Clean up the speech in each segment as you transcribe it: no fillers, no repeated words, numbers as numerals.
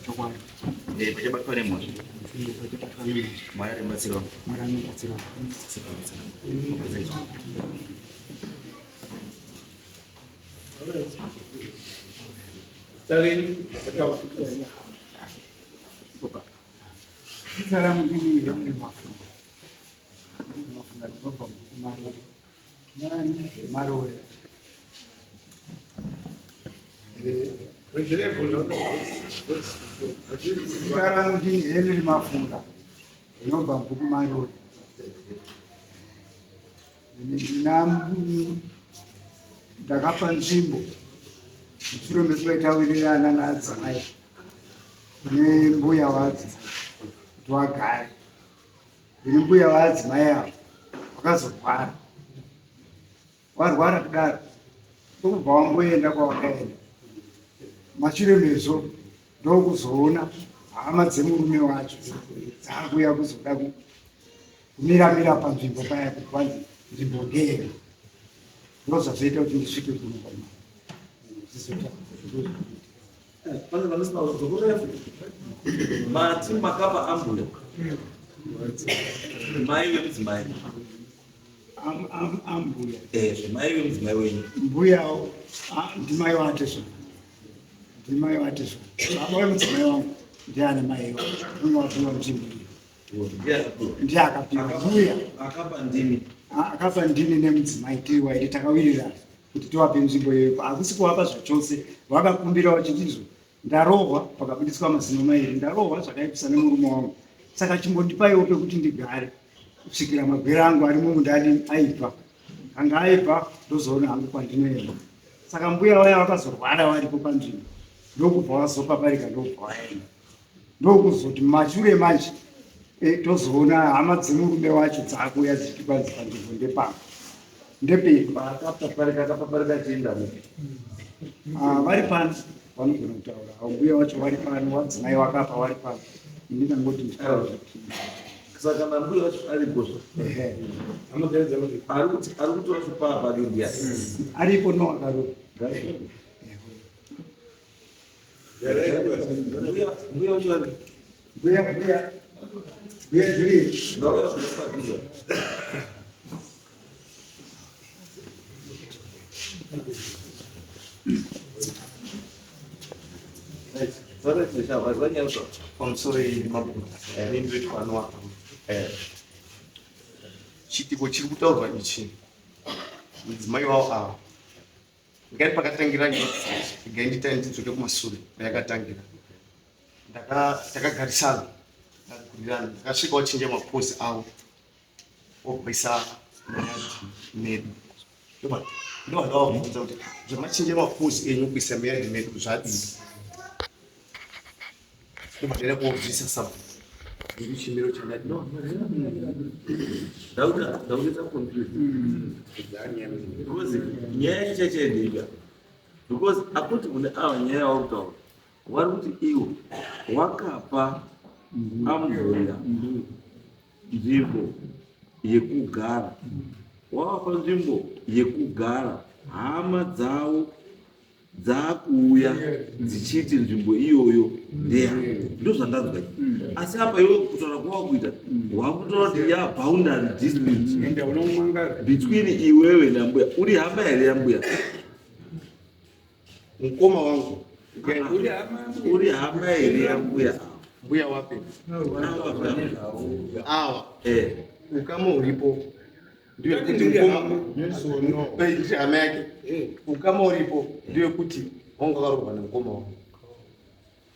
Chokwadi. Eh, pachabatwa nemhosva. Pachabatwa nemhosva. Mwari anobatsira. Mwari anobatsira. Zita rangu ndini Henry Mafunga. Mafunga ndinobva muMarove. Marove. Zita rangu ndini Henry Mafunga. Ndinobva mubhuku Marove. Ndakapa nzvimbo mushure mekunge tawirirana naadzimai nembuya vaadzimai kuti vagare. Ini mbuya vaadzimai ava vakazorwara, varwara kudaro ndokubva vamboenda kwavakaenda. Mashure mezvo ndokuzoona hama dzemurume wacho dzakuuya kuzoda kumira mira panzvimbo paya kuti kwanzi nzvimbo ndeyedu. Ndozvazoita kuti ndisvike kuno kwamai. Pane vanosina kudzokorera Mati makapa ambuya. Mai vemudzimai. Ambuya. Eh, mai vemudzimai wenyu. Mbuya ndimai vatezvara. Ndimai vatezvara. Baba vemudzimai wangu ndiana mai wacho. Unovapiwa nzvimbo iyo. Ndiye akapiwa mbuya. Akapa ndimi. Akapa ndini nemudzimai tiri wairi takawirirana kuti tivape nzvimbo iyoyo. Hakusi kuvapa zvachose. Vakakumbira vachiti ndarohwa pakabudiswa mazino mairi, ndarohwa zvakaipisa nemurume wangu, saka chimbondipaiwo pekuti ndigare kusvikira magwere angu ari mumunda adi aibva. Anga aibva ndozoona hangu kwandinoenda. Saka mbuya vaya vakazorwara varipo panzvimbo ndokubva vazopaparika ndokubva vaenda. Ndokuzoti mashure manje tozoona hama dzemurume wacho dzakuuya dzichiti kwanzi panzvimbo ndepano ndepedu. Akapaparika akapaparika achienda kupi? Vari pano vanogona kutaura avo mbuya wacho vari pano, wadzimai wakapa vari pano. Ini ndangoti nditaura. Saka na mbuya wacho aripo zva. Ehe. Ari kuti ari kuti wacho paa pake ndiani? Aripo no akarura. Mbuya wacho ari. Mbuya mbuya. Mbuya Juliet. Ngauya kunopadhuza. Pamusoro mambo, ini ndoitwa Noah. Chiitiko chiri kutaurwa ichi, mudzimai wavo ava, ndikati pakatangira nyaya, regai nditani ndidzoke kumasure payakatangira. Takagarisana, takagurirana, ndakasvika wachinja mapozi avo obvisa muyadhi medu. Ndovandavabvunza kuti zvamachinja mapozi enyu kuisa muyadhi medu zvadii? Ndobva kuobvisa sabhuku. Ndiri chimiro chandadi. Ndakuita confused. Because nyaya yacho chaichaendeiga. Because akuti kune ava nyaya yavari kutaura. Vari kuti iwo wakapa ambuya nzvimbo yekugara. Wavapa nzvimbo yekugara hama dzavo dzakuuya dzichiti nzvimbo iyoyo ndeyavo. Ndozvandanzwa ini. Asi apa iwe kutaura kwawakuita wakutaura kuti ya boundary dispute between iwewe nambuya. Uri hama here yambuya? Mukoma wangu. Uri hama here yambuya? Mbuya wapi? Awa. Eh. Ukama uripo. Ndewekuti mukoma ndiri hama yake. Ukama uripo ndewekuti wanga wakaroorwa namukoma wangu.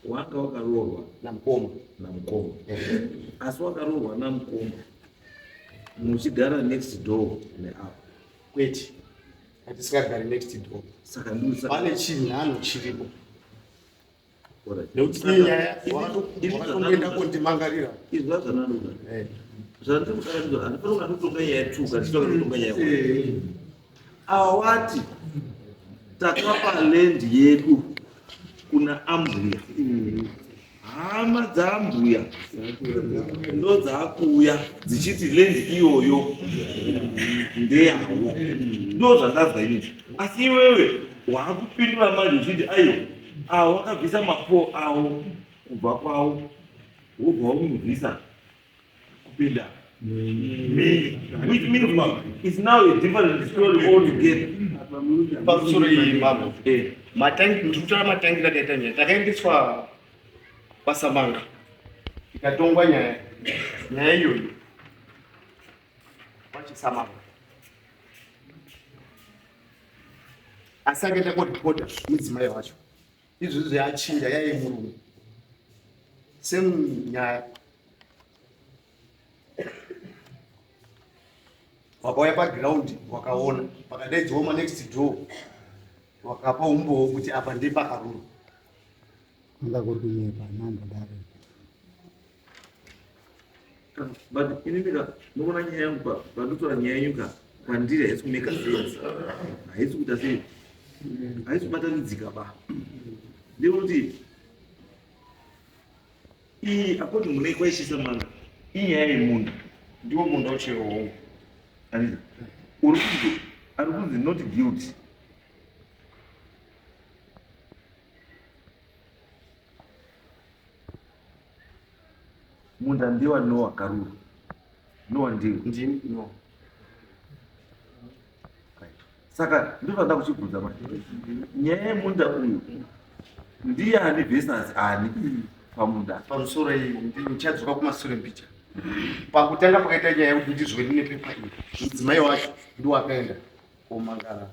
Wanga wakaroorwa namukoma. Namukoma. Asi wakaroorwa namukoma muchigara next door neapo. Kwete. Hatisingagari next door. Saka ndiri pane chinhanho chiripo. Nekuti iyi nyaya wakatomboenda kondimangarira. Izvi zvazvanandoda. Zvandiri kudara ndizvo handifanira kunga ndikutonga nyaya tuka ndichitonga ndikutonga nyaya one. Awati takapa land yedu kuna ambuya. Hama dzaambuya ndo dzaakuuya dzichiti land iyoyo ndeyavo. Ndo zvandazwa inini. Asi iwewe waakupindura manje uchiti aiwa avo vakabvisa mapo avo. Kubva kwavo wobva wamubvisa kupinda me, which means it's now a different story altogether. Pamusoro iyi mambo. Eh. Matangi ndiri matangira taita nyaya. Takaendeswa kwaSamanga. Ikatongwa nyaya. Nyaya iyoyo. KwaChisamanga. Asi akaenda koripota mudzimai wacho. Izvozvo yachinja yaive murume. Same nyaya. Wakauya paground wakaona pakadaidzwa manext door wakapa umbowo kuti apa ndepakarurwa. Kunga kuri kunyepa nambodaro. But ini ndika ndinoona nyaya yangu pandotora nyaya yenyu ka kwandiri haisi kumeka sense, haisi kuita sei, haisi kubatanidzika ba. Ndekuti iyi according mune kwaishisa manga inyaya yemunda. Ndiwo munda uchiwo hongu. Anditi uri kunzi ari kunzi not guilty. Munda ndewa Noah Karuru. Noah ndiwe. Ndini no. Saka ndinoda kuchibvunza manje. Nyaya yemunda uyu ndiyani versus ani pamunda? Pamusoro iyi ndichadzoka kumasure mbicha. Pakutanga pakaita nyaya yekuti ndizwe ndine pepa iri. Mudzimai wacho ndiwo akaenda komangara.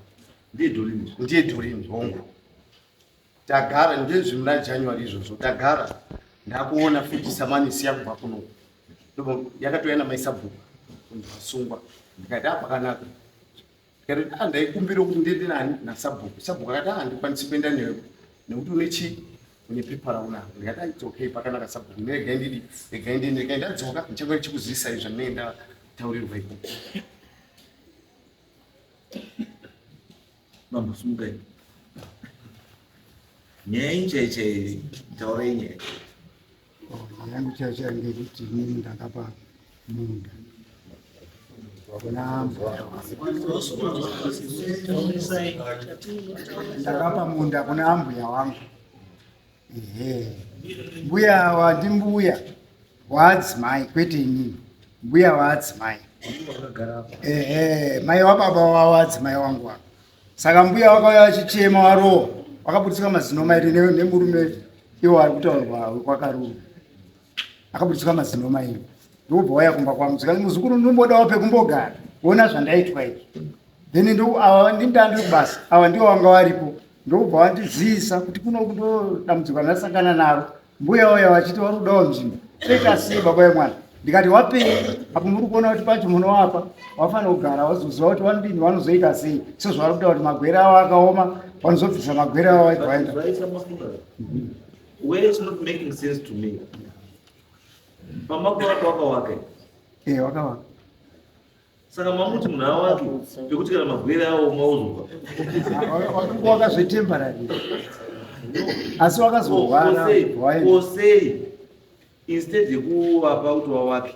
Ndiye Doreen. Ndiye Doreen hongu. Tagara ndezvi muna January izvozvo tagara ndakuona futi samanisi yakubva kuno. Ndobva yakatouya namaisabhuku kunzi vasungwa. Ndikati ah pakanaka. Ndikati ah ndaikumbira kuti ndiende nani nasabhuku. Sabhuku akati ah handikwanisi kuenda newe nekuti une chii une pepa raunaro. Ndikati ah it's okay pakanaka sabhuku regai ndidi regai ndiende. Ndikati ndadzoka ndichange ndichikuzivisa zvandinenge ndataurirwa ikoko. Mambo simukai. Nyaya yenyu chai chai taurai nyaya. Nyaya yangu chai chai ngekuti inini ndakapa munda kuna mbuya wangu. Ndakapa munda kuna ambuya wangu. Ehe. Mbuya awa ndimbuya waadzimai kwete inini. Mbuya waadzimai. Ehe, mai wababa wavo adzimai wangu ava. Saka mbuya wakauya vachichema warohwa, wakabudiswa mazino mairi nemurume iwo ari kutaurwa wekwaKaruru. Akabudiswa mazino mairi. Ndokubva wauya kumba kwangu. Zvikanzi muzukuru ndombodawo pekumbogara. Ona zvandaitwa izvi. Then ava ndindandiri kubasa. Ava ndivo vanga varipo. Ndokubva vandizivisa kuti kuno ndo dambudziko randasangana naro. Mbuya wauya vachiti vari kudawo nzvimbo. Toita sei baba vemwana? Ndikati wapei apo muri kuona kuti pacho munowapa wafanira kugara wazoziva kuti vanodini vanozoita sei sezvavari kuita kuti magwere avo akaoma vanozobvisa magwere avo vaibva vaenda. Where it's not making sense to me. Pamakuvaka wakawaka. Eh, wakawaka. Saka mamuti munhu awake pekuti kana magwere awo mauzobva. Wakanga zvetemporary. Asi wakazorwara waenda. Ko sei instead yekuvapa kuti wawake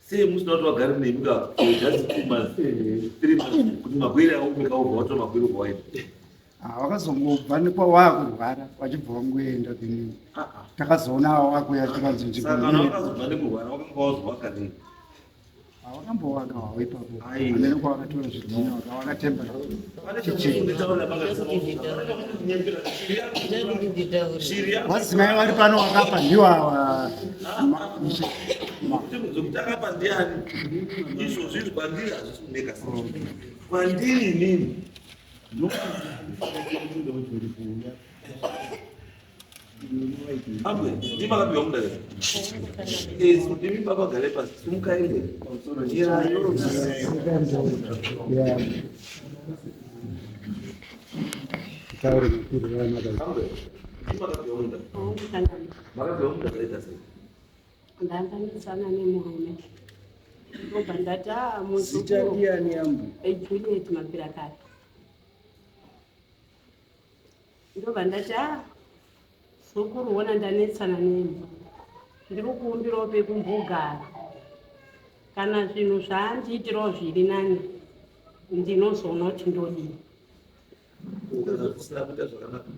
sei musina kuti vagare nemi ka for just 2 months 3 months kuti magwere awo kaubva watora magwere ubva waenda. Ah, wakazongobva nekwawakurwara wachibva wangoenda then takazoona wakuya tikanzi nzvimbo Saka kana wakazobva nekurwara wakanga wazovaka nei? Wakambowaka wawo ipapo. Ai. Amene kwawakatora zvidhina wakatemba. Wadzimai vari pano wakapa ndiwo awa. Zvekuti akapa ndiani? Izvozvo izvi kwandiri hazvisi kumeka sense. Kwandiri inini Amwe, ndimi makapiwa munda here? Eh, ndimi baba gare pasi, simukai mberi. Yeah. Taure mapiro avanaka. Amwe, ndimi makapiwa munda. Makapiwa munda zvaita sei? Ndanga nemurume. Ndobva ndati ah Zita muzukuru. ndiani ambu? Juliet Mapirakari. Ndobva ndati ah zukuru wona ndanetsana nemi. Ndiri kukumbirawo pekumbogara. Kana zvinhu zvaandiitirawo zviri nani ndinozoona kuti ndodii. Kana zvisina kuita zvakanaka.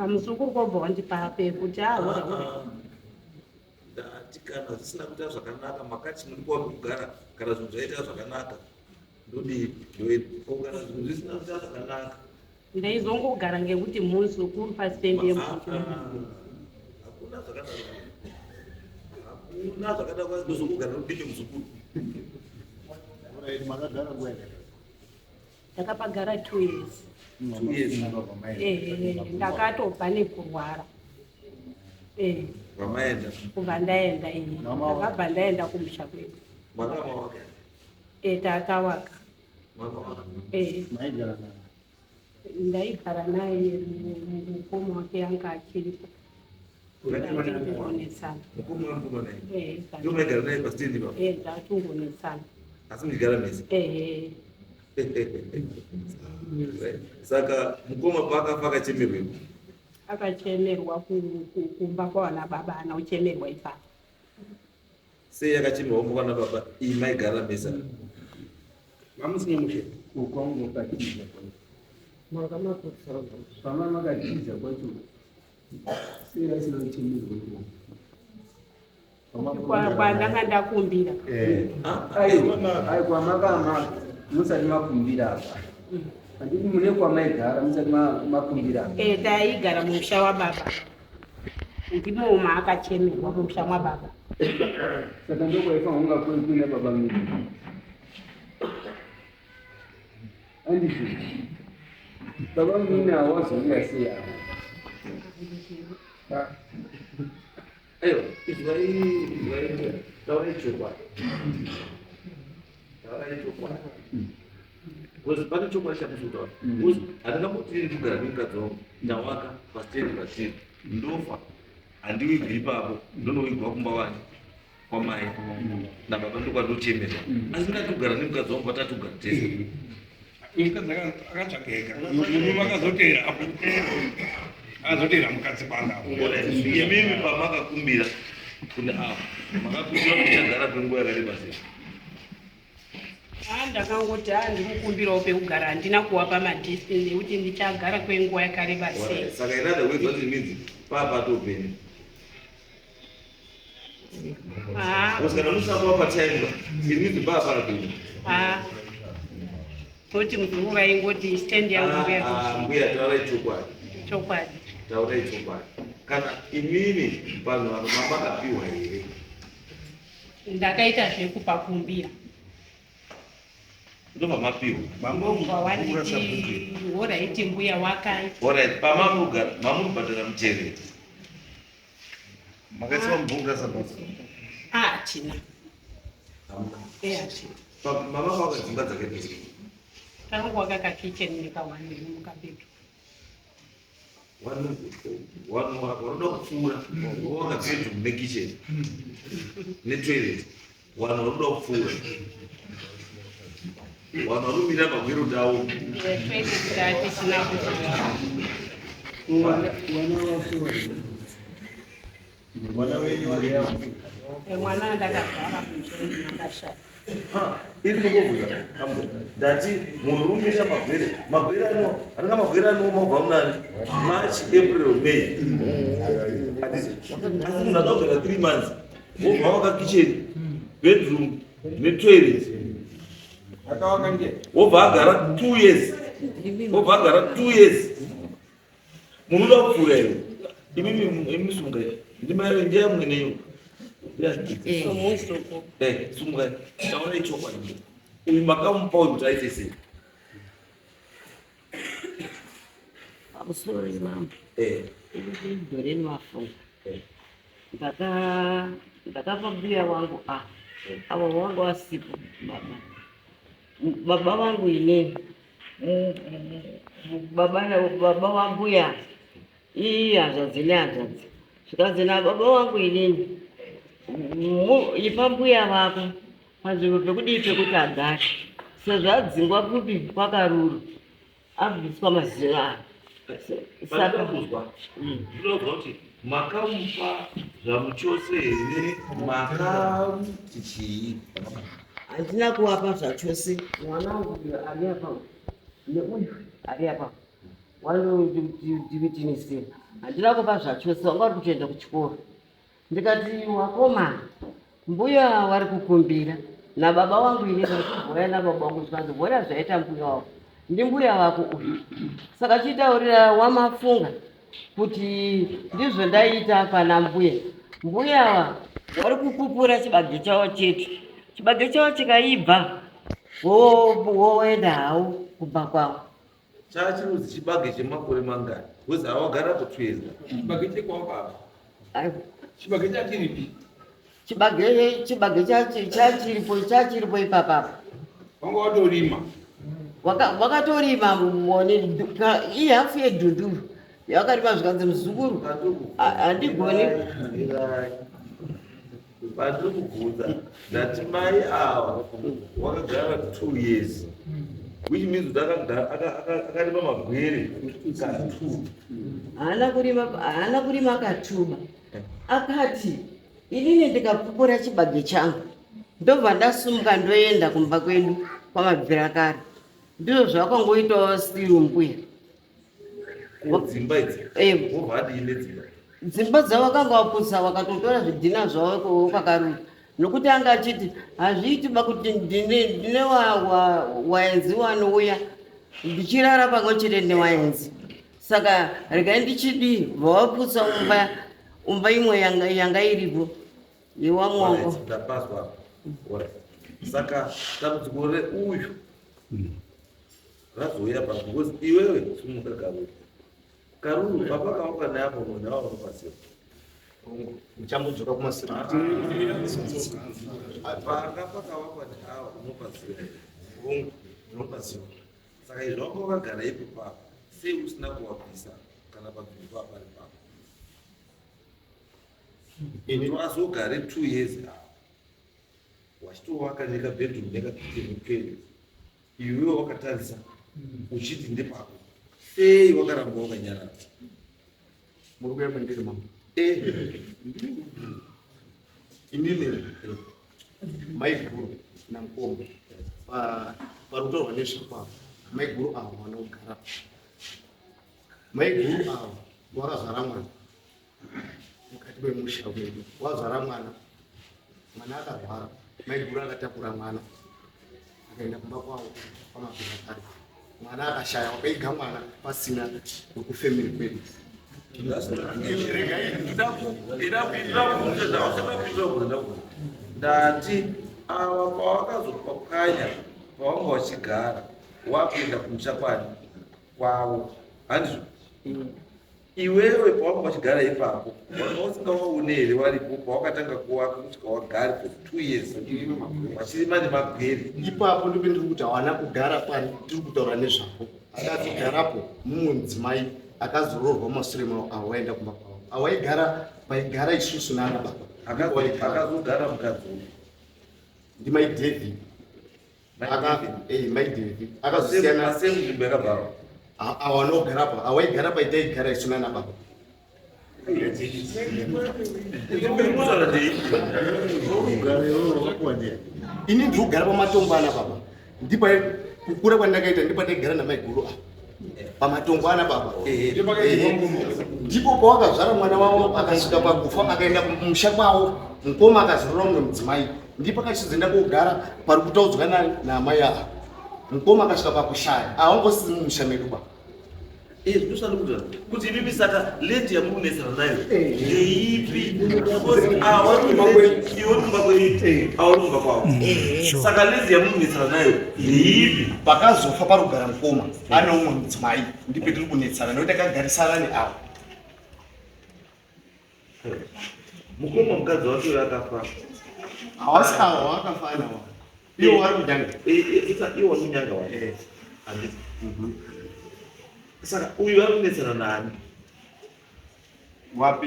Muzukuru kwobva wandipa pekuti ahora hora. Ndati kana zvisina kuita zvakanaka makati mundipawo pekugara kana zvinhu zvaita zvakanaka ndodii ndoenda ko kana zvinhu zvisina kuita zvakanaka. Ndaizongogara ngekuti muzukuru pasitendi yemuzukuru. Hakuna zvakadaro. Hakuna zvakadaro ndozongogara ndodii muzukuru. Makagara nguva yakadai? Ndakapagara 2 years. 2 years. Ndakatobva nekurwara. Vamaenda? Kubva ndaenda ini. Ndakabva ndaenda kumusha kwedu. Makawaka? Takawaka. Makawaka? Maigara naye? Ndaigara naye, mukoma wake anga achiripo. Tatingonetsana. Mukoma wamukoma naye? Ndio maigara naye pasitendi ipapo? Tatingonetsana. Asi muchigara mese? Saka mukoma paakafa akachemerwepo? Akachemerwa kumba kwana baba, ana uchemerwa ipapo. Sei akachemerwa kumba kwana baba iyi maigara mese? Mamusine mushe. Ukwangu wakatiza kwacho. Pama makatiza kwacho. Sei asina kuchemerwa ikoko? Kwandanga ndakumbira. Aiwa, kwamakama musati makumbira apa. Handiti mune kwamaigara musati makumbira apa? Taigara mumusha wababa. Ndimo maakachemerwa mumusha mwababa. Saka ndokwaifanira kunga kuina baba mini. Handiti baba mini hawazouya sei apa? Aiwa, izwai, izwai, taurai chokwadi. Taurai chokwadi. Because pane chokwadi chamusi kutaura. Because handingamboti ndiri kugara nemukadzi wangu ndawaka pasitendi patiri ndofa handiwigwi ipapo ndonowigwa kumba wani kwamai nababa ndokwandochemerwa asi ndati kugara nemukadzi wangu patati kugara tese. Mukadzi akatsvaga ega, murume akazoteera apo, akazoteera mukadzi kwanga. Imimi pamakakumbira kune avo makakumbira kuti chagara kwenguva yakareba sei? Ndakangoti ndikukumbirawo pekugara, handina kuwapa madate nekuti ndichagara kwenguva yakareba sei. Saka in other words, what it means, paapatopeni because kana musina kuvapa time, it means paapapeni. Toti muzukuru aingoti stand yangu mbuya. Mbuya, taurai chokwadi. Chokwadi. Taurai chokwadi, kana imimi vanhu vano mamakapiwa here? Ndakaita zvekupakumbira. Ndobva mapiwa? Wanditi alright mbuya, wakai. Alright, pamamugara mamuri kubhadhara muchero? Makaisiwa mubhuku rasabhuku? Hatina, hatina. Mamavaka dzimba dzakaita sei? Takangowaka kakitchen nekaone room kabedroom. Vanhu vanoda kupfuura vavaka bedroom nekitchen netoilet. Vanhu vanoda kupfuura, vanhu vanomira pagwero tavo. Toilet tatisina kuzowa. Vana vakura? Mwana wenyu? Mwana ndakazvara kunzvimbo ndakashaya. Iri ndingovhunza, ndati murume magwere, magwere ano anonga magwere anooma kubva munani March, April, May. Handiti asi munhu ada kugara 3 months wobva waka kitchen, bedroom netoilet. Akawaka ndiye. Wobva agara 2 years, wobva agara 2 years. Munhu uda kupfuura iwe, imimi imi sungai, ndimai ndiya mweneyo. Muzukuru. Sungai, taurai chokwadi, uyu makamupa uyu kuti aite sei? Pamusoro mambo. Gore mafunga. Ndakapa mbuya wangu a avo vanga vasipo baba, baba vangu inini, baba wambuya ii hanzvadzi nehanzvadzi, zvikanzi nababa vangu inini, ipa mbuya vako panzvimbo pekudii pekuti agare sezvo adzingwa kupi kwaKaruru abviswa mazino aya. Saka kuzwa, ndinoda kuzwa kuti makamupa zvamuchose here, makamuti chii? Handina kuvapa zvachose. Mwana wangu uyu ari apa neuyu ari apa. Wandodivitinisira handina kupa zvachose, wanga uri kutoenda kuchikoro. Ndikati wakomana, mbuya wari kukumbira nababa wangu, ini ndakubhoya nababa wangu, zvikanzi bhoya zvaita mbuya wako, ndimbuya wako uyu. Saka chitaurira wamafunga kuti ndizvo ndaita pana mbuya. Mbuya ava wari kukupura chibage chavo chetu, chibage chavo chikaibva woenda hawo kumba kwavo. Chachinonzi chibage chemakore mangani? Because awagara for 2 years. Chibage chekwababa. Chibage chachiripi? Chibage chachiripo ipapapa. Wanga watorima. Wakatorima mone ihafu yedhunduru yawakarima, zvikanzi muzukuru handigoni. Pandiri kubvunza, ndati mai ava wakagara 2 years, which means kuti akarima magwere ka2. Haana kurima katuba. Akati inini ndikapupura chibage changu, ndobva ndasumuka ndoenda kumba kwedu kwamabvira kare. Ndizvo zvakangoitawo siyo mbuya. Dzimba idzi wobva adii nedzimba? Dzimba dzavo vakanga vaputsa, vakatotora zvidhina zvavo kwakarura, nokuti anga achiti hazviiti ba kuti ndine waenzi wanouya, ndichirara pamwe chete newaenzi, saka regai ndichidii, bva umba umba imwe yanga iripo yewamwongo. Ndapazwa. Saka dambudziko reuyu razouya pa because iwewe sumuka Karuru. Karuru, papakauka neapo munhu ava unopaziva. Muchambodzoka kumashure. Panga pakavakwa neava unopaziva here? Hongu, ndinopaziva. Saka izvo wanga wakagara ipo papo, sei usina kuwabvisa kana panzvimbo papa pari papo kuti azogare 2 years ava wachitovaka nekabedroom nekakitchen kenyu, iwewe wakatarisa uchiti ndepako? Sei wakaramba wakanyarara? Muri kuya kwendiri, mama? Eh. Inini maiguru namukoma pari kutaurwa nezvakwavo, maiguru avo vanogara, maiguru avo wakazvara mwana mukati memusha wedu. Wazvara mwana, mwana akarwara, maiguru akatakura mwana akaenda kumba kwavo kwamabvira kare. Mwana akashaya, wakaiga mwana pasina wekufamily kwedu. Regai, ndati ava pawakazopwanya pawanga wachigara, wakuenda kumusha kwani kwavo, handizvo? Iwewe pawanga wachigara ipapo, wanga usingawaone here waripo pawakatanga kuwaka kusvika wagare for 2 years wachirima nemagwere? Ipapo ndipo ndiri kuti hawana kugara pani tiri kutaura nezvako. Akazogarapo mumwe mudzimai akazoroorwa mumashure mavo avo vaenda kumba kwavo. Awaigara paigara isusu naana baba. Akazogara mukadzi uyu? Ndimai David. Mai David akazosiyana. Nzvimbo yakabvarwa. Awanogarapo awaigara paitaigara isu naana baba. Kutaura ndei? Ini ndiri kugara pamatongo ana baba. Ndipo kukura kwandakaita, ndipo taigara namaiguru apa pamatongo ana baba. Ndipo pawakazvara mwana wavo akasvika pakufa, akaenda kumusha kwavo. Mukoma akazorora mumwe mudzimai, ndipo akachizoenda kogara pari kutaudzwa naamai ava. Mukoma akasvika pakushaya, awangosisi mumusha medu ba. Ndosvada kuti imimi, saka land yamukunetsana nayo ndeipi? Because awa iwe uri kumba kwenyu, awa uri kumba kwavo, saka land yamukunetsana nayo ndeipi? Pakazofa pari kugara mukoma ane umwe mudzimai, ndipo tiri kunetsana nekuti takagarisana neavo. Mukoma mukadzi wacho uyo akafa? Hawasi avo wakafana wa iwo wari kunyanga. Iwo wari kunyanga wacho, handiti? Saka uyu ari kunetsana nani? Wapi?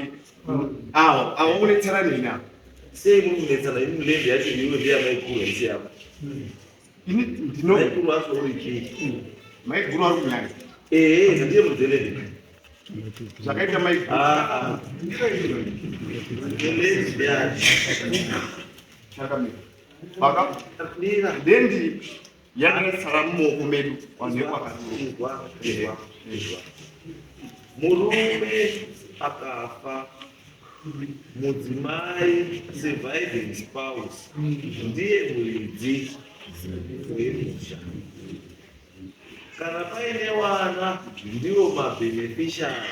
Avo avo kunetsana neni avo. Sei muri kunetsana imi? Land yacho iwe ndeyamaikuru, haisi yako. Ini ndino Maikuru acho uri chii? Maiguru ari kunyanga. Ehe, ndiye mudzelende. Zvakaita maiguru. Ah, ah. Land ndeyani? Chakamira Paka Mira. Land yakasara mumaoko medu wanhu ekwakaruru. Izwa, izwa, izwa. Murume akafa, mudzimai surviving spouse ndiye muridzi wemusha. Kana paine wana ndiwo mabeneficiary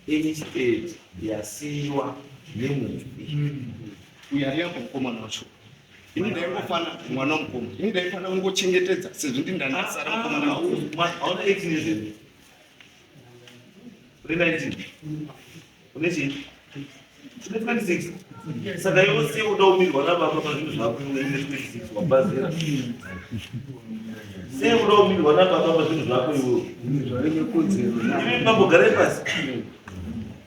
estate yasiyiwa nemufi. Uyu ari apo mukomana wacho. Ini ndaingofana mwana mukoma. Ini ndaifana kungochengetedza sezvo ndini ndandasara mukomana mukuru. Hauna 18 years here? Une 19? Une chii? Une 26? Saka iwe sei uda kumirwa nababa pazvinhu zvako iwe une 26 wabazera? Sei uda kumirwa nababa pazvinhu zvako iwe? Zvave nekodzero. Imi bambo garai pasi.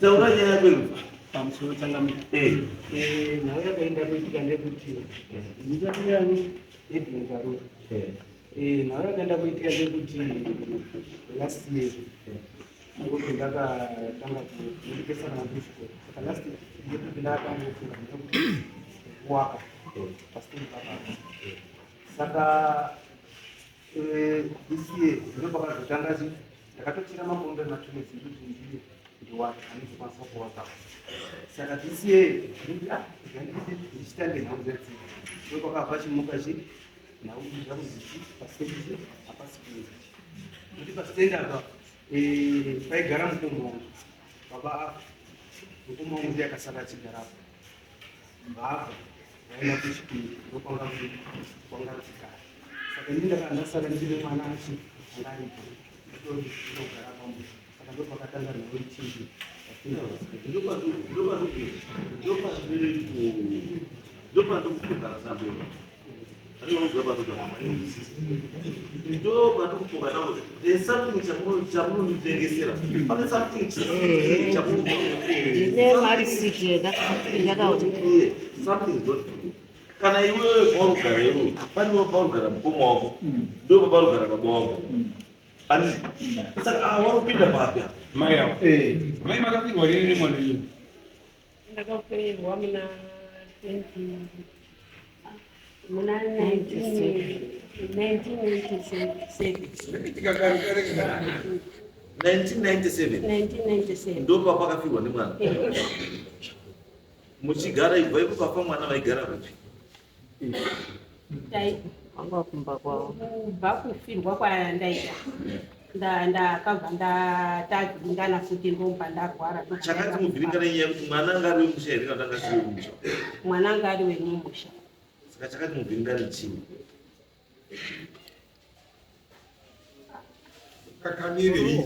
Taura nyaya yako iwe. Pamusoro changamire. Eh. Nhau yakaenda kuitika ndekuti ndichatiyani Edwin Karura. Nhau yakaenda kuitika ndekuti last year ngokuti ndakatanga kundipesana nakuchikoro. Saka last year ndekuti ndakatanga kufunga ndekuti kuwaka pasitendi papapa. Saka this year ndopakazotanga chi ndakatochera makombe ematonesi ekuti ndiye ndiwake andizokwanisa kuwaka. Saka this year ndikuti ah ndichitange nhau dzadzii ndopakabva chimuka chi nhau zvakuzichi pasitendi hapasi kuita kuti pasitendi apa paigara mukoma wangu baba afa mukoma wangu ndiye akasara achigarapo baba vaenda kuchipiri ndokwanga kwanga kuchigara. Saka ini ndakanga ndasara ndine mwana achi anga aripo ndogara pamusha. Saka ndopakatanga nhau ichinji. There's something chamunonditengesera. Pane something Ndine marisiti ndakaona. Something is not kana iwewe paurugara iwewe pane paurugara mukoma wako ndo paparugara baba wako anditi saka ava warupinda papi apa? Mai ava. Mai makapirwa rini nemwana iyoyo? Ndakapererwa muna 20 muna 1997. Kare kare kare. 1997 1997. Ndo papakafirwa nemwana muchigara ibva ipo pafa mwana vaigara kupi? Wanga kumba kwavo. Kubva kufirwa kwandaita ndakabva ndatavhiringana futi ndobva ndarwara. Chakati muvhiringana inyaya yekuti mwana anga ari wemusha here kana kuti anga asiri wemusha? Mwana anga ari wemumusha. Saka chakati muvhiringane chii? Kakamirei.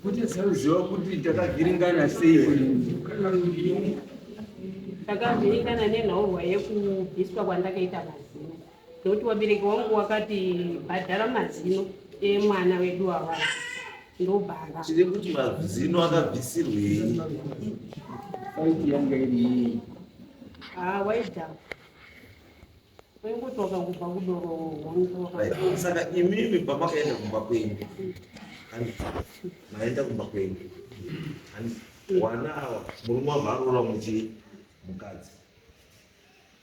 Kuti sauziva kuti takavhiringana sei kuti Takavhiringana nenhaurwa yekubviswa kwandakaita mazino nekuti wabereki wangu wakati bhadhara mazino emwana wedu awa ndobhara. Tiri kuti mazino akabvisirwei? Faiti yanga iri yei? Ah, waidhakwa waingoti wakangobva kudoro. Right. Saka imimi pamakaenda kumba kwenyu, handiti maenda kumba kwenyu, handiti wana ava murume wabva aroora muchi mukadzi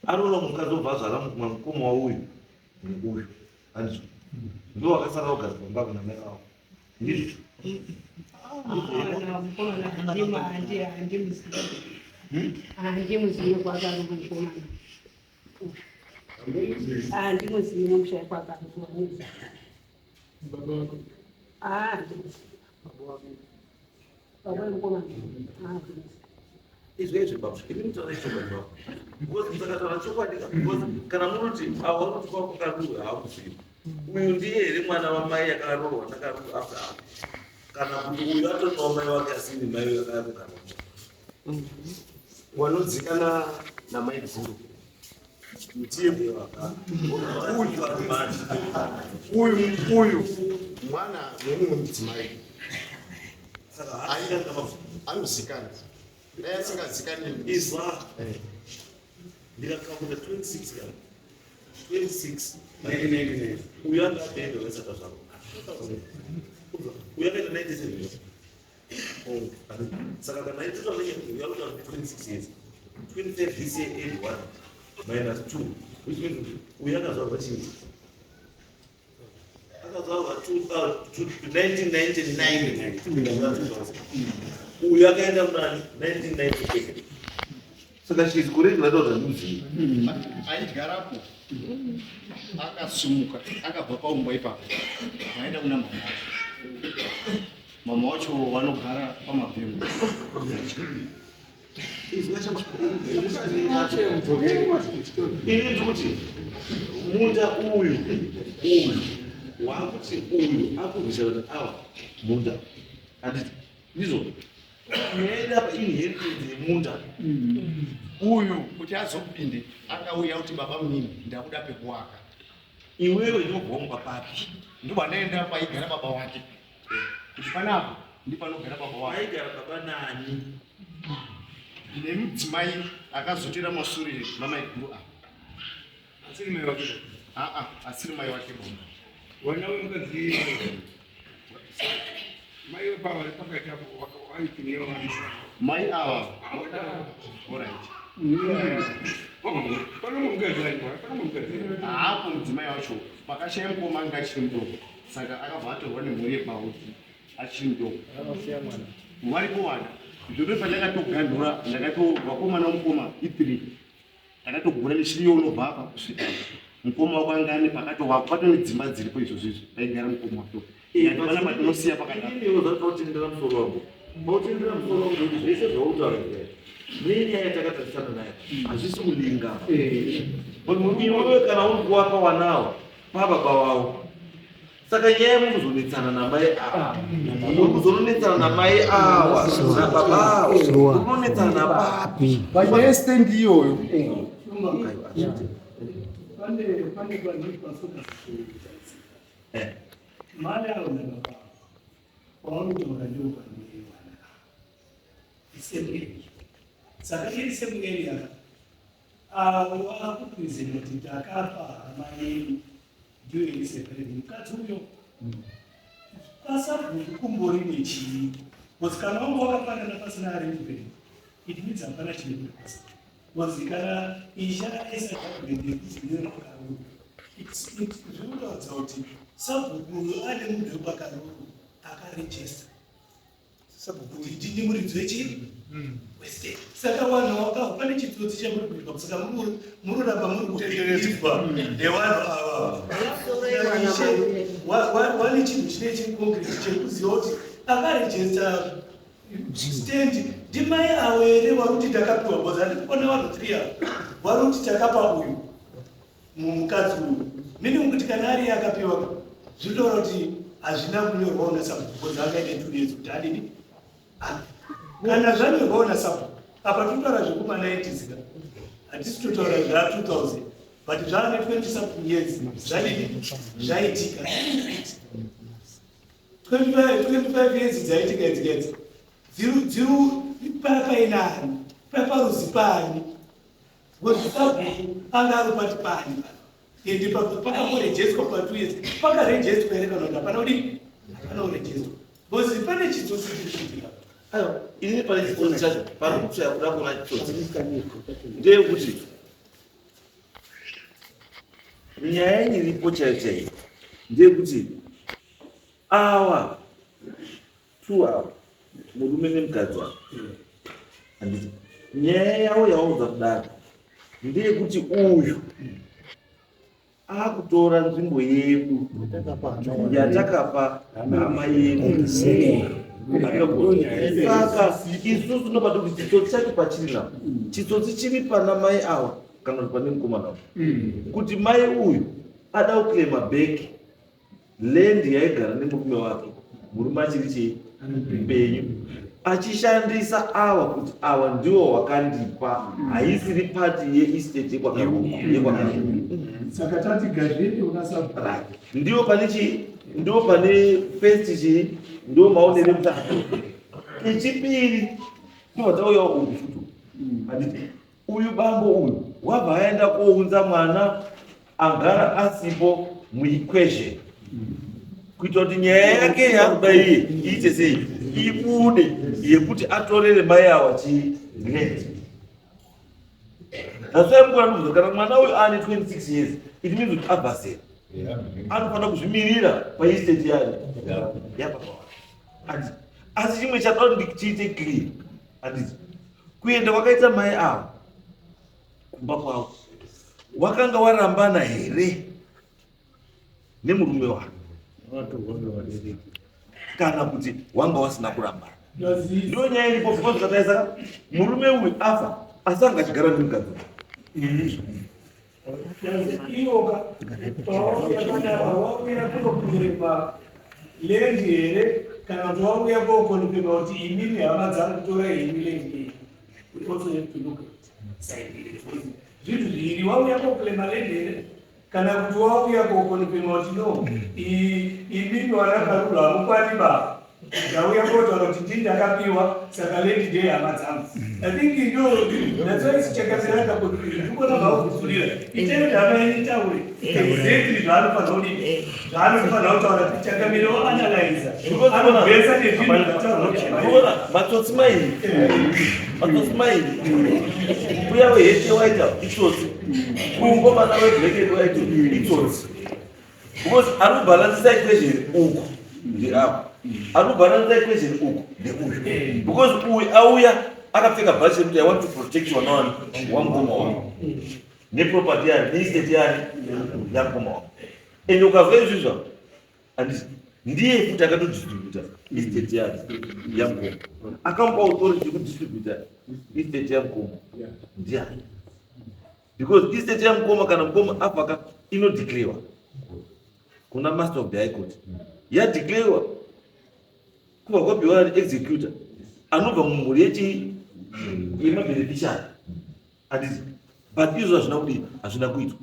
aroora mukadzi obva azvara mukoma wauyu neuyu, handizvo? Ndo wakasara kugara pamba kuna mai vavo, ndizvo? Mukomana handimuzivi, handimuzivi kwakari mukomana, handimuzivi mumusha kwakari. Baba wako. Handimuzivi baba wemukomana, handimuzivi. Izvo izvi baba, imi mutaura chokwadi baba, because musakataura chokwadi ka, because kana munoti awa unoti kwako karuwe haakuzivi uyu ndiye here mwana wamai akaroorwa nakaruwe after apo, kana kuti uyu atori wamai wake asini mai vakarukana? Wanodzikana namai guru ndiye uyu uyu mwana wemumwe mudzimai. Saka haasi Anozikana dai asingazikani. Izwa, ndikakakuta 26 kana 26. 1999. Uyu anga apenda wesaka zvako uyu akaita 97. Saka kana itotaura uyu akuta 26 years, 25 this year, 81 minus 2, which means kuti uyu akazvarwa chii? Akazvarwa 1999. Uyu akaenda muna 1998. Saka she is correct vataura zvandimuzivi. Aidyarapo akasumuka akabva paumba ipapo vaenda kuna mama wacho. Mama wacho vanogara pamabhengo. Ini ndikuti munda uyu uyu waakuti uyu akurwisa kuti awa munda handiti ndizvo nyaya yedu apa inheritance yemunda. Uyu kuti azopinde akauya kuti baba munini ndakuda pekuwaka. Iwewe ndobvongwa papi? Ndobva ndaenda paigara baba wake. Kuti panapa ndipanogara baba wake. Paigara baba nani? Nemudzimai akazotera masure mamaiguru ava. Asiri mai wake. Aa, asiri mai wake baba. Wana wemukadzi mai wepawa pakati apo waitinewa. Mai ava. Alright. Pano mukadzi aripo, pano mukadzi. Haapo mudzimai wacho pakashaya mukoma anga achiri mudoko saka akabva atorwa nemhuri yepavo achiri mudoko. Varipo vana. Zvino pandakatoganhura ndakato vakomana mukoma i3 ndakatogura nechiriyo unobva apa kusvika mukoma wako anga ane pakatowakwa patone dzimba dziripo izvozvo izvi paigara mukoma wako. Ndikati pana patinosiya pakadaro. Ini pautendera musoro wangu. Pautendera musoro wangu kuti zvese zvautaura nenyaya yatakatarisana nayo hazvisi kulinga. Iwewe kana uri kuwapa wanawo pababa wavo saka nyaya yemukuzonetsana namai ava muri kuzononetsana namai ava nababa ava muri kunonetsana napapi Panyaya stand iyoyo Pane pane pandiri pasoka mari avo nababa paunotaura ndiwo pane vana isame area. Saka iri same area avo vakupresenta kuti takapa hama yedu ndiyo iri separate mukadzi uyo pasabhuku kumbori nechii because kana wanga wakafanana pasina arrangement it means hapana chinobuda pasi because kana isha aisa document yekuti ndinokaruru zvinoratidza kuti sabhuku uyu ane munhu wepakaruru akarejista sabhuku ndini muridzi wechii westate. Saka vanhu vakafa pane chitsotsi chamuri kuitwa saka muroramba muri kutenderedzwa nevanhu ava. Wane chinhu chine chiri concrete chekuziva kuti akarejista stand ndimai avo here vari kuti ndakapiwa because handiri kuona vanhu 3 avo vari kuti takapa uyu mukadzi uyu meaning kuti kana ari akapiwa zvinotaura kuti hazvina kunyorwawo nasabhuku because akaita 2 years kuti adini kana zvanyorwawo nasabhuku apa totaura zvekuma 90s ka hatisi totaura zva 2000 but zvaane 20 something years zvadini zvaitika 25 years dzaitika idzi idzi dziri papainani paparuzi pani because sabhuku anga ari pati pani ende pakamborejestwa pa 2 years pakarejestwa here kana kuti hapana kudini hapana kurejestwa because pane chitsotsi chiri kuitika. Aiwa, ini pane chitsotsi chacho pari kutsvaya kuda kuona chitsotsi ndeyekuti nyaya iripo chaiyo chaiyo ndeyekuti awa two awa murume nemukadzi ava handiti nyaya yavo yaudza kudaro ndeyekuti uyu akutora nzvimbo yedu yatakapa hama yedu. Saka isusu tinobata kuti chitsotsi chacho pachiri napo chitsotsi chiri pana mai ava kana kuti pane mukomana uyu kuti mai uyu ada kuclaima back land yaigara nemurume wake murume achiri chii mupenyu achishandisa awa kuti awa ndiwo wakandipa haisiri pati yeestate yekwakaruru. Saka tati gazheti unasabhuku. Right. Ndiwo pane chii ndiwo pane first chii ndiwo maonere mutatu kechipiri ndobva tauyawo uyu futi handiti uyu bambo uyu wabva aenda kounza mwana agara asipo muequation kuitira kuti nyaya yake yakuda iye iite sei ibude yekuti atorere mai awa chii land. That's why mukura ndikuza kana mwana uyu ane 26 years it means kuti abva zera. Anofanira kuzvimirira paestate yayo yababa wake. Handiti? Asi chimwe chatoda kuti chiite clear, handiti? Kuenda kwakaita mai ava kumba kwavo, wakanga warambana here nemurume wake kana kuti wanga wasina kurambana? Ndo nyaya iripo, because ukataisa murume uyu afa asi anga achigara nemukadzi. Iyoka pawauya kunokurema land here, kana kuti wauya kokonipema kuti imimi hama dzangu torai henyu land iyi? We also have to look at side here. Zvinhu zviri wauya kokurema land here, kana kuti wauya kokonipema kuti no, imimi wanakarura hamukwani baba, ndauya kotaura kuti ndini ndakapiwa, saka land ndeyehama dzangu? I think ndo that's why sichakamiraka kuti ndikona vakudzurira itei kuti hama yenyu itaure exactly zvaanofanira kudii, zvaanofanira kutaura. Tichakamira oanalyza, anobvesa nezvinhu zvataurwa kuti hama yenyu. Unoona, matsotsi mairi, matsotsi mairi. Uya wehete waita itsotsi, uyu mukomana weblack and white itsotsi, because ari kubhalansisa equation uku ndeapo, ari kubhalansisa equation uku ndeuyu, because uyu auya akapfeka bhachi rekuti I want to protect wana wani wamukoma wangu neproperty yani neestate yani yamukoma wangu. And ukazwa izvizvo, handiti ndiye futi akatodistributa estate yake yamukoma? Akamupa authority yekudistributa estate yamukoma ndiani? Because estate yamukoma, kana mukoma afaka, inodeclarewa kuna master of the high court. Yadeclarewa, kubva kwapiwa executor anobva mumhuri yechi yemabeneficiary, handiti? But izvo hazvina kudii, hazvina kuitwa.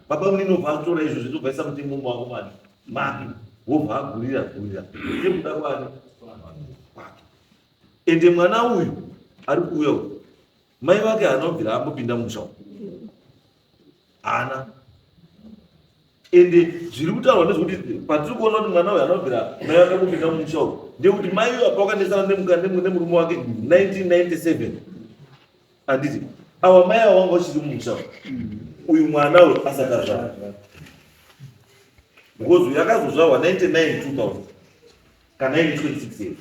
Baba munini obva atora izvo zvitobva isa mutemo wako mani make, wobva agurira gurira nekuda kwani kwake. Ende mwana uyu ari kuuya uyu, mai vake haana kubvira ambopinda musha umu, haana. Ende zviri kutaurwa ndezvekuti patiri kuona kuti mwana uyu haana kubvira mai vake kupinda mumusha uyu, ndekuti mai uyu apa wakanesana nemurume wake 1997, handiti? Awa mai ava wanga uchiri mumusha uyu, uyu mwana uyu asati azvarwa, because uyu akazozvarwa 99 2000 kana ine 26 years,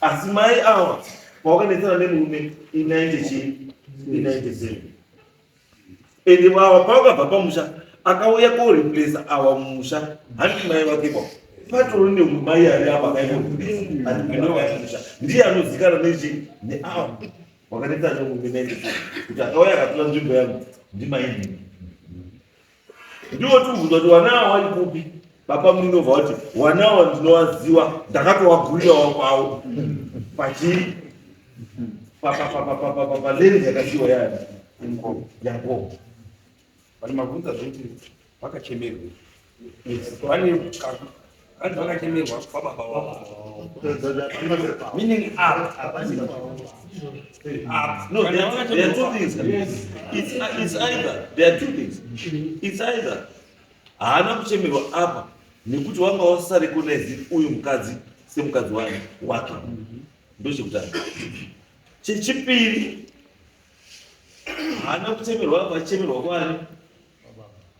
asi mai ava pawakanetsana nemurume i90 chii, i97. Ende ava pavakabva pamusha, akauya koreplace awa mumusha, handiti mai vake kwa patori nemai ari apa akaikoreplace, ndiye anozikanwa nechi neawa wakanetsana nemurume 97 kuti akauya akatora nzvimbo yangu ndimai nini. Ndiwo tikubvunza kuti wana ava wari kupi. Baba muninobva kuti wana ava ndinowaziwa, ndakatowagurira kwavo pachi paland yakasiwa yani yankoma. Pane mabvunza zvekuti vakachemerwa, vane vanzi vakachemerwa kwababa wavo, meaning apa apa. No, there are two things. It's either, there are two things. It's either haana kuchemerwa apa nekuti wanga wasarecognize uyu mukadzi semukadzi wani wake, ndochekutanga. Chechipiri, haana kuchemerwa apa, achichemerwa kwani?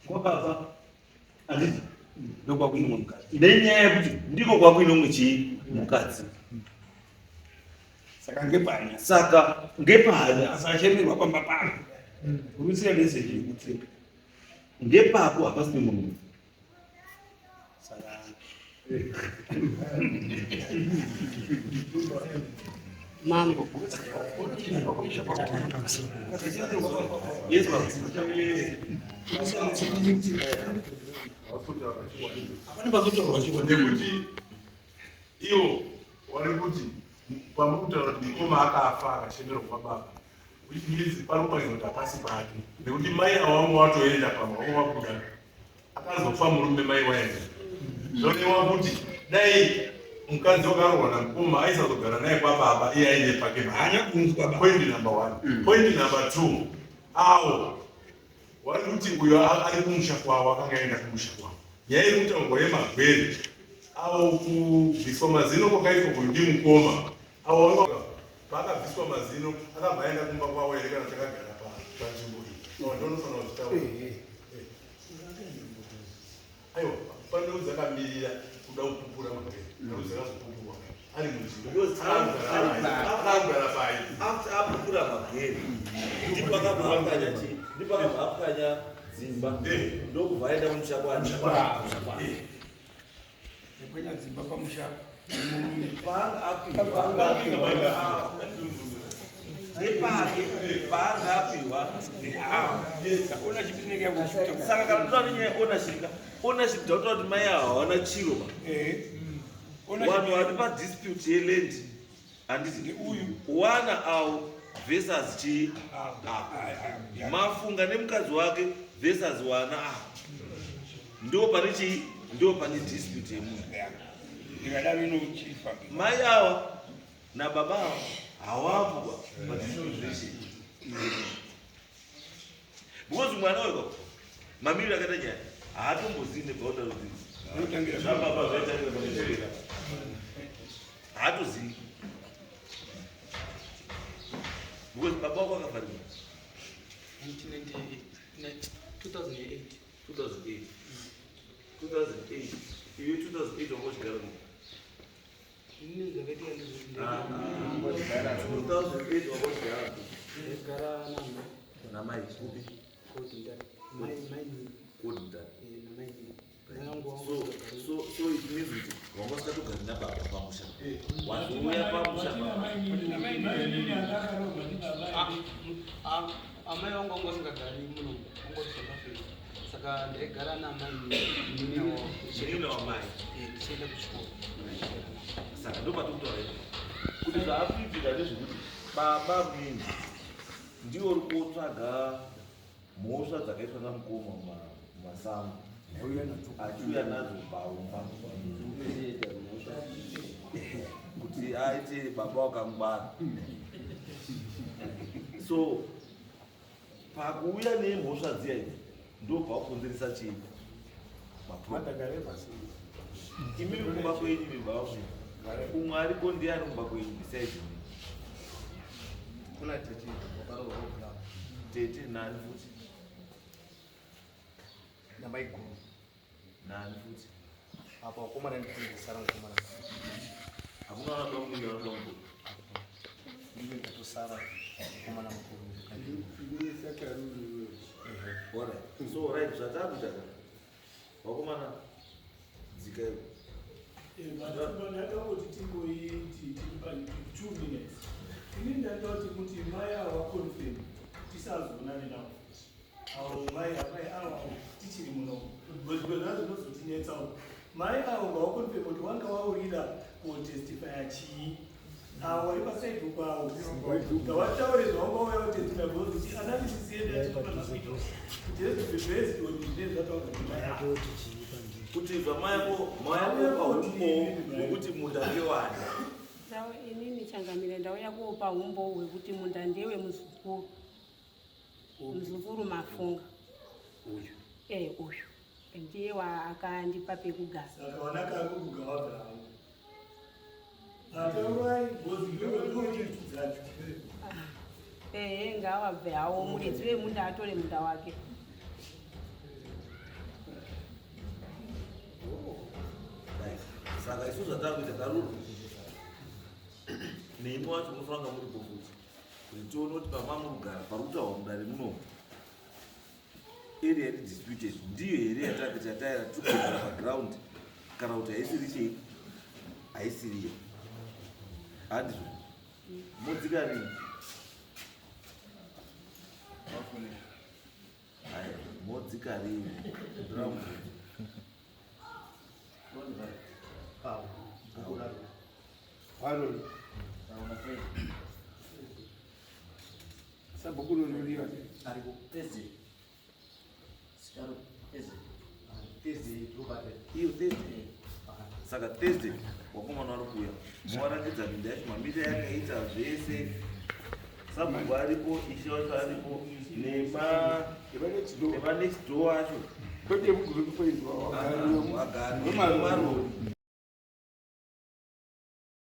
Kwababa, handiti? Ndokwakuinomwe mukadzi. Nenyaya yekuti ndiko kwakuinomwe chii, mukadzi. Saka ngepanya. Saka ngepanya. Asachemerwa pamba pako, urusiya meseji yekuti ngepako, hapasi pemurume. Saka Mambo. Yes, ma'am. Pane pazotaurwa chiko nekuti ivo wari kuti pamuri kutaura kuti mukoma akafa akachemerwa kwababa, which means pari kupangira kuti hapasi pake, nekuti mai ava vanga watoenda pamwe vanga wabuda, akazofa murume mai waenda. Zvoreva kuti dai mukadzi wakarohwa namukoma aisazogara naye kwababa, iye aine pake. Haana kunzwa baba. Point number one. Point number two, awo wari kuti uyo ari kumusha kwavo, akanga aenda kumusha kwavo. Nyaya iri kutaurwa yemagwere awo, kubviswa mazino kwakaitwa uyu ndimukoma awo, paakabviswa mazino akabva aenda kumba kwavo here, kana takagara panzvimbo iyi? Awo ndonofanira kuzvitaura. Aiwa, pane dzakamirira kuda kupupura magwere, neu dzakazopupurwa ari munzvimbo. Because Akugara pai? After apupura magwere, ndipo akabva apwanya chii? Ndipo akabva apwanya dzimba, ndokubva aenda kumusha kwake. Yapwanya dzimba pamusha. Paanga apiwa nepake, paanga apiwa neavo. Saka kana totaura nenyaya yeownership ka, ownership tautaura kuti mai ava hawana chiro ba. Vanhu vari padispute yeland, handiti wana avo versus chii? Mafunga nemukadzi wake versus wana avo, ndo pane chii? Ndo pane dispute yemunhu. Ndikadaro inochifa. Mai ava nababa ava hawapo padispute relation, because mwana weko, mamiriro akaita nyaya, haatombozivi neboundary zvababa zvaitangira panesvera, haatozivi because baba wako akafarirwa. 2008. 2008, 2008. Iwe 2008 wanga uchigara kupi? Inini zvakaitika ndezvekuti 2008 wanga uchigara kupi? Ndaigara namai. Namai kupi? Kodindani, mai mai. Kodindani. Namai mai vangu. So it means kuti wanga usatogari nababa pamusha, wazouya pamusha baba. Amai vangu vanga vasingagari muno, vanga vari South Africa, saka ndaigara namai. Munin'ina wamai. Ndichienda kuchikoro. Saka ndopatokutaura ipo kuti zvaakuitika ndezvekuti baba mini ndiwo uri kotsvaga mhosva dzakaiswa namukoma mumasango, achiuya nadzo paumba kuti aite baba wakangwara. So pakuuya nemhosva dziya idzi, ndobva kukonzeresa chii? Imimi kumba kwenyu, imi baba mini, umwe ariko ndiani kumba kwenyu besides me? Kuna tete wakaroorwa kudaro. Tete nani futi? Namaiguru. Nani futi? Apa wakomana ndikundisara mukomana. Hakuna vana bamukuru, vana bamukuru? Ndine ndatosara mukomana mukuru. Alright. So right, zvatakuita ka, vakomana, dzika ivo. Ndakangoti tingoiti tiri pa 2 minutes. Ini ndandoti kuti mai ava confirm, tisazoonane navo avo mai, amai ava tichiri muno, because zvinozotinetsawo. Mai avo ngavaconfirm kuti wanga waurira kotestifya chii. Avo vari paside kwavo ngavataure zvavanga wauya kutestifya, because analysis yedu yatinofanira kuita kuti has to be based on zvinenge zvataurwa nemai avo. Kuti zvamayako mayako paumbo hwekuti munda ndewani? Ndau inini changamire, ndauya kuopa umbo hwekuti munda ndewe muzukuru, muzukuru Mafunga. Uyu? Uyu ndiye waakandipa pekugara. Saka vana Karuru ngavabvawo ataurai, because iwewe dzacho. Ehe, ngawabve hawo, muridzi wemunda atore munda wake. Right. Saka isu zvatakuita, Karuru, neimi wacho munofanira kunga muripo futi, kuti tione kuti pamamurugara pari kutaurwa mudare munomu, area iri disputed ndiyo here yatakati yataira tiri paground, kana kuti haisiri chii, haisiriyo? Handizvo? Mudzika rini? Aya, modzika rini? Ndoda kubvunza. Pavo bhuku raro. Haroli. Sabhuku rinodiwa. Ariko. Thursday. Sikaro Thursday. Thursday ndobata. Iyo Thursday. Saka Thursday wakomana vari kuuya, movaratidza minda yacho, mamita yakaita zvese. Sabhuku aripo, ishe wacho aripo, nema next door acho. Kwete muguru kupoizwa. Wagari. Wemarori.